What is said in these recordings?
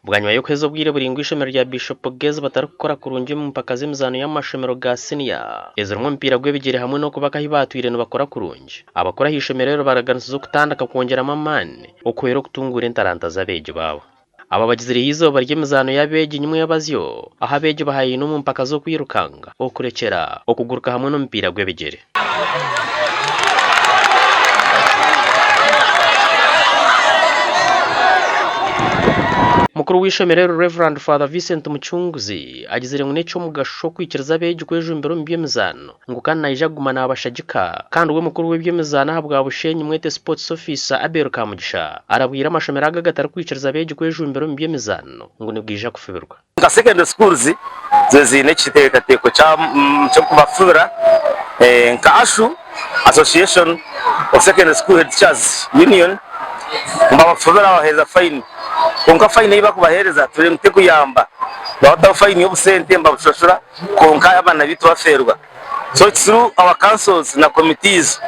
Bwanyima y'okuheza obwire buraingwa eishomero rya Bishop Gezi batarikukora kurungi omu mpaka z'emizaano y'amashomero ga siniya ezirimu omupiira gw'ebigyere hamwe n'okubaka ahu baatwire nibakora kurungi, abakuru aha ishomero eryo baraganisize okutandika kwongyeramu amaani okuhwera okutunguura entaranta z'abeegi baabo. Aba bagizireho eizooba ry'emizaano y'abeegi nyimwebazyo ahu abeegi bahayaine omu mpaka z'okwirukanga, okurekyera, okuguruka hamwe n'omupiira gw'ebigyere. Mukuru w'eishomero eri Rev. Father Vincent Mucunguzi agizire ngu n'eky'omugasho okwikiriza abeegi kwejumbira omu by'emizaano ngu kandi naija kuguma naabashagika kandi we mukuru w'eby'emizaano ahabwa Bushenyi Mwete Sports Officer Abel Kamugisha arabwire amashomero aga agatarikwikiriza abeegi kwejumbira omu by'emizaano ngu nibwija kufubirwa. Nka secondary schools zo ziine ekiteekateeko ky'okubafubira nka ASHU, Association of Secondary School Head Teachers Union, nibabafubira babaheereza fayini. Kwonka fayini ei barikubaheereza tureeba ngu terikuyamba. Nibabataho fayini y'obusente nibabushashura kwonka abaana baitu bafeerwa. So it's through our councils na committees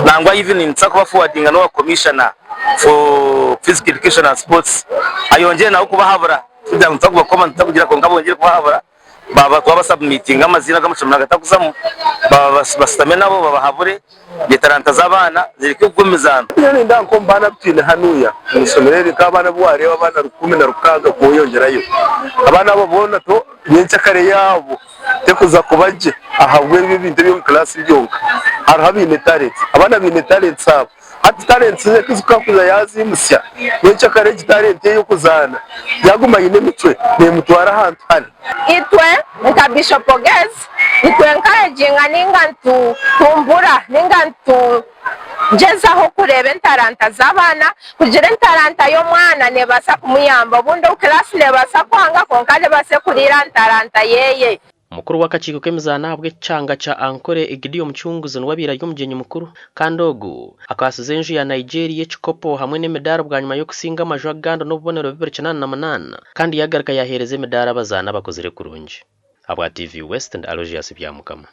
nangwa even nituza kuba forwardinga n'owa commissioner for physical education and sports ayongyere nawe kubahabura. Tikugira ngu nitwakubakoma nitutakugira kwonka bongyere kubahabura baaba twabasubmitinga amaziina g'amashomero agatakuzamu baaba bashutame nabo babahabure ngu etaranta z'abaana zireke kugwa omu mizaano. Nyowe nindeeba nk'omu baana abu twine hanuya omu ishomero eri nk'abaana abu waareeba abaana 16 kweyongyerayo, abaana abo boona to nyenkyakare yaabo tekuza kuba gye ahabw'ebyo ebintu eby'omu kilaasi byonka. Hariho abaine talents, abaana abaine talents abo Hati talents ze tizikakuza yazimutsya. Nyencakare egi talent ye y'okuzaana yaguma aine emicwe nemutwara ahantu hare. Itwe nka Bishop Ogez nitu encouraginga ninga nitutumbura ninga nitugyezaho kureeba entaranta z'abaana kugira entaranta y'omwana nebaasa kumuyamba obundi obu class nebaasa kwanga kwonka nebaasa kuriira aha ntaranta yeye. Mukuru w'akakiiko k'emizaano ahabw'ekyanga kya Ankole, Egidio Mucunguzi niwe abaire ari omugyenyi mukuru kandi ogu akwatsize enju ya Nigeria ekikopo hamwe n'emidaari bwanyima y'okusinga amaju agandi n'obubonero 288 kandi yagaruka yaheereza emidaari abazaani abakozire kurungi. Ahabwa TV West ndi Aloysius Byamukama.